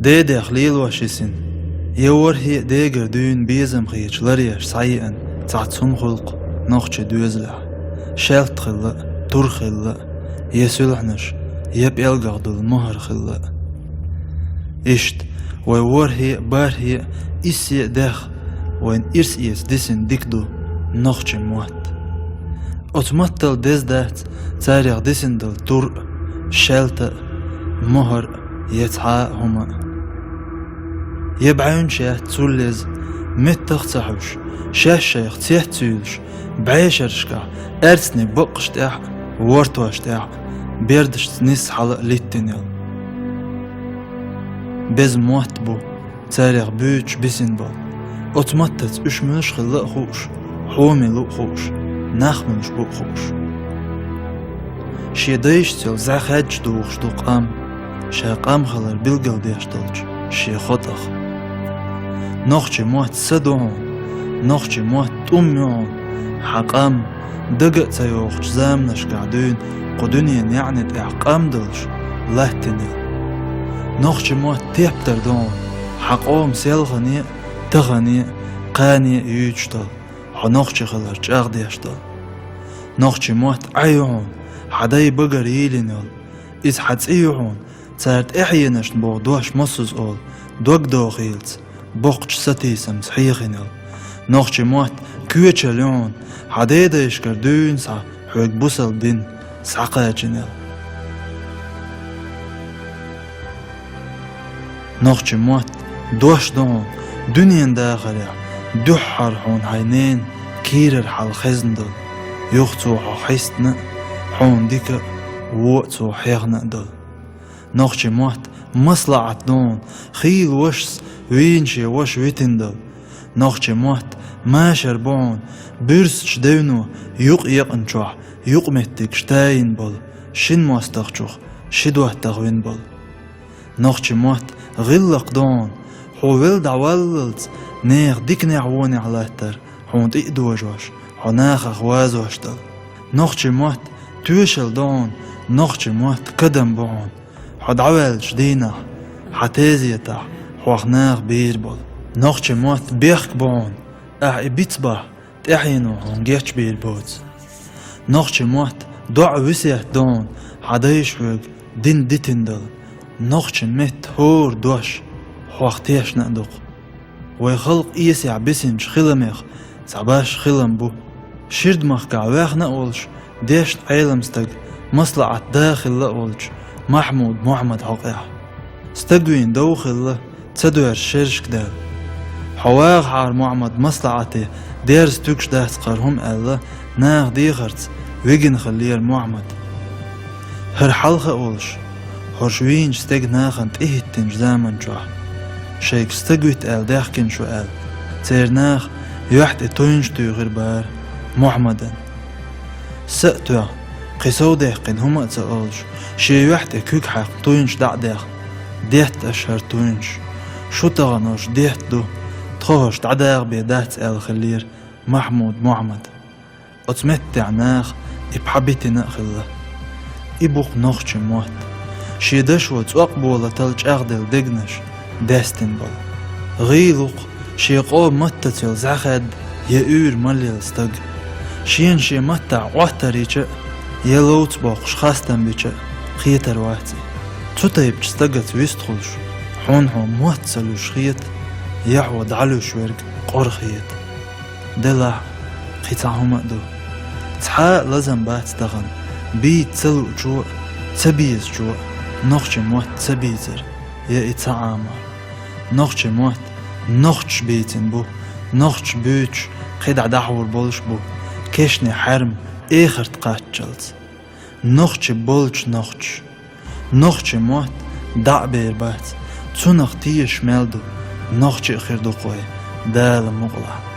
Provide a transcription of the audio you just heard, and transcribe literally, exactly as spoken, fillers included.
Дедех лелош йисина, я ворхӀе а дегара дуьйна безам хеташ ларъеш схьаеана цхьацца хӀума хуьлу-кх нохчийн доьзалехь. Шаьлта хилла а, тур хилла а, я суьлхьанаш, я пӀелгах долу мухӀар хилла а. Иштта, вай ворхӀе а, бархӀе а, иссе а дегӀ вайна ирс эца дисина дика ду нохчийн мотт. Оцу маттал деза дац царех дисина долу тур а, шаьлта а, мухӀар а, я цхьа а хӀума а. Я бӀаьвнаш яц цул еза, меттах а ца хьуьйш, шаьш шайх цец ца юьйлуш, бӀешерашкахь, аьрцнийн баккъаш тӀехь а, вортош тӀехь а, бердашца нисса хьала а литтина йолу. Беза мотт бу царех буьйцуш бисина болу. Оцу маттаца уьш муьлш хилла а хууш, хьо мила ву а хууш, нах муьлш бу а хууш. Шен дайшца йолу зӀе хаьдча духуш ду къам, ша къам хилар билгалдеш долчу шен хотӀах. Нохчийн мотт са ду хьуна, нохчийн мотт тӀум ю хьуна, хьан къам, дага а ца йогӀучу заманашкахь дуьйна кху дуьненан яьӀни тӀехь къам долуш латтина йолу. Нохчийн мотт тептар ду хьуна, хьан къоман селхане а, тахане а, кхане а юьйцуш долу, хьо нохчи хилар чӀагӀдеш долу. Нохчийн мотт Ӏай ю хьуна, хьан дай багара йийлина йолу. Иза хьан цӀе ю хьуна, цара тӀаьхьенашна боху дош мосазза олу, дог дохийлац, боккхачу сатийсамца хьехина йолу. Нохчийн мотт коьчал ю хьуна, хьан дедайшкара дуьйна схьа хьоьга бусалба дин схьакхачийна йолу. Нохчийн мотт дош ду хьуна, дуьненан дахарехь дуьххьара хьуна хьайн ненан кийрара хьал хезна долу, юха цо хьо хьистина а, хьуна дика а, вон а цо хьехна а долу. Нохчийн мотт маслаӀат ду хьуна, хийла вашас вийна шен ваша витина долу. Нохчийн мотт машар бу хьуна, буьрсачу девно юкъ екъначохь юкъаметтигаш тайина болу, шина мостагӀчух ши доттагӀа вина болу. Нохчийн мотт гӀиллакх ду хьуна, хьо велла дӀаваллалц нехан диканехь-вонехь латтар хьуна тӀе а дожош, хьо нахах вазош долу. Нохчийн мотт тоьшалла ду хьуна, нохчийн мотт кадам бу хьуна, хьо дӀаваьллачу дийнахь, хьан тезетахь хьох наха бийр болу. Нохчийн мотт бехк бу хьуна, ахь и бицбахь, тӀаьхьено хьуна гечбийр боцу. Нохчийн мотт доӀа, весет ду хьуна, хьан дайша хьоьга дин дитина долу. Нохчийн меттан хӀора дош хьох тешна а ду-кх. Вай халкъ эсехь бисинчу хиламех цхьа башха хилам бу. Ширдмахкахь ваьхна а волуш, дешна Ӏелам стаг, маслаӀат да хилла а волчу Махьмуд-Мохьмадан хьокъехь. Стаг вийна дов хилла, ца доьрзуш шерашка даьлла. Хьо вагӀахьара, Мохьмад, маслаӀате дерза туьгуш дац кхара хӀума аьлла, наха дехарца вигина хиллера Мохьмад. ХӀара хьалха а волуш, хӀорш вийначу стеган нахана тӀехӀиттинчу заманчохь, шайга стаг вита аьлла даьхкина шу аьлла, церан наха юьхь тӀе туйнаш туьйхира бара Мохьмадан. Са а тоьхна, кхин сов даьккхина хӀума а ца олуш, шен юьхь тӀе куьг хьаькхна туйнаш дӀа а даьхна, детта аша хӀара туйнаш. Шу тахана хӀорш детта ду, тхо хӀорш дӀадагӀа бен дац аьлла хиллера Махьмуд-Мохьмад. Оцу меттехь наха и пхьа битина а хилла. И бу-кх нохчийн мотт. Шен дашо цӀокъ болатал чӀагӀделла дегнаш даьстина болу. ГӀийла ву-кх шен къоман маттаца йолу зӀе хаьдда я уьйр малъелла стаг. Шена шен маттахь Ӏоттар йича а, я ловца боккхуш хастам бича а, кхетар вац и. Цу тайпачу стагаца вистхуьлуш, хьуна хьо мотт ца луьйш хета, я хьо дӀалуьйш верг къора хета. Делахь, кхин цхьа хӀума а ду. Цхьа а лазам бац тахана, бийца ца луучо а, ца безачо а нохчийн мотт ца бийцар, я и ца Ӏамор. Нохчийн мотт нохчаша бийцина бу, нохчаша буьйцуш кхидӀа дӀахьур болуш бу, кешнийн хьаьрма эхарта кхаччалц. Нохчий болчу нохчаша. Нохчийн мотт дӀа а бер бац, цунах тешаш мел ду, нохчий а хир ду-кх вай, Дала мукъалахь.